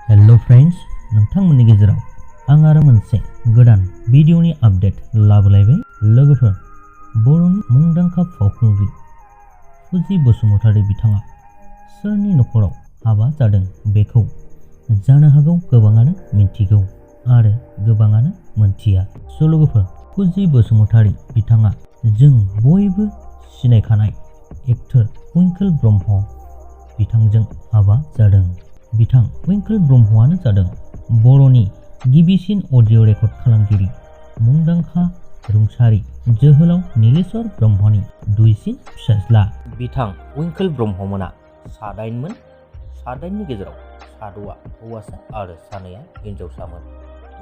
Hello friends, नोंथांमोननि गेजेराव आं आरो मोनसे गोदान भिडिअनि आपडेट लाबोलायबाय। लोगोफोर, बर'नि मुंदांखा फावखुंग्रि फुजि बसुमतारी बिथाङा सोरनि नखराव हाबा जादों बेखौ जानो हागौ गोबाङानो मिन्थिगौ आरो गोबाङानो मोन्थिया। लोगोफोर, फुजि बसुमतारी बिथाङा जों बयबो सिनायखानाय एक्टर विंकल ब्रह्म बिथांजों हाबा जादों। बिथां विंकल ब्रह्मआनो जादों बर'नि गिबिसिन अडिअ' रेकर्ड खालामगिरि, मुंदांखा रुंसारि जोहोलाव नीलेश्वर ब्रह्मनि दुइसिन फिसाज्ला। बिथां विंकल ब्रह्ममोना सादाइनमोन। सादाइननि गेजेराव साद'आ हौवासा आरो सानैया हिनजावसामोन।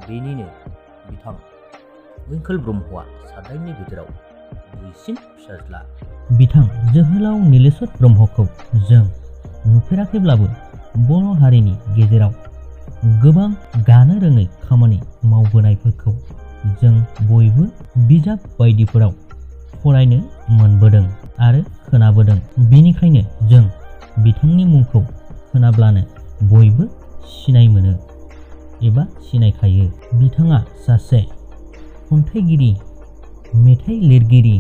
बेनिनो बिथां विंकल ब्रह्मआ सादाइननि गेजेराव दुइसिन फिसाज्ला। बिथां जोहोलाव नीलेश्वर ब्रह्मखौ जों नुफेराखैब्लाबो बर' हारिनि गेजेराव गोबां गानो रोङै खामानि मावबोनायफोरखौ जों बयबो बिजाब बायदिफोराव फरायनो मोनबोदों आरो खोनाबोदों। बेनिखायनो जों बिथांनि मुंखौ खोनाब्लानो बयबो सिनाय मोनो एबा सिनायखायो। बिथाङा सासे खन्थाइगिरि, मेथाइ लिरगिरि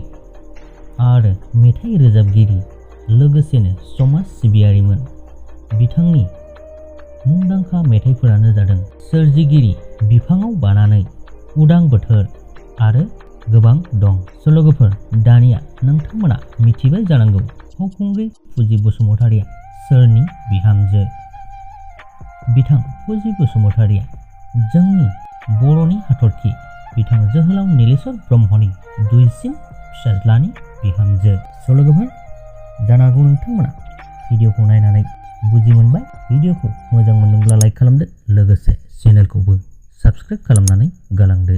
आरो मेथाइ रोजाबगिरि, लोगोसेनो समाज सिबियारिमोन। बिथांनि मुंदांखा मेथाइफोरानो जादों सोरजिगिरि, बिफाङाव बानानै, उदां बोथोर आरो गोबां दं। लोगोफोर, दानिया नोंथांमोना मिथिबाय जानांगौ फावखुंग्रि फुजि बसुमतारीया सोरनि बिहामजो। बिथां फुजि बसुमतारीया जोंनि बर'नि हाथरखि बिथां जोहोलाव नीलेश्वर ब्रह्मनि दुइसिन फिसाज्लानि बिहामजो। लोगोफोर, जानो हागौ नोंथांमोना भिडिअखौ नायनानै बुजि मोनबाय। भिडिअखौ मोजां मोनदोंब्ला लाइक खालामदो, लोगोसे चेनेलखौबो साबस्क्राइब खालामनानै गालांदो।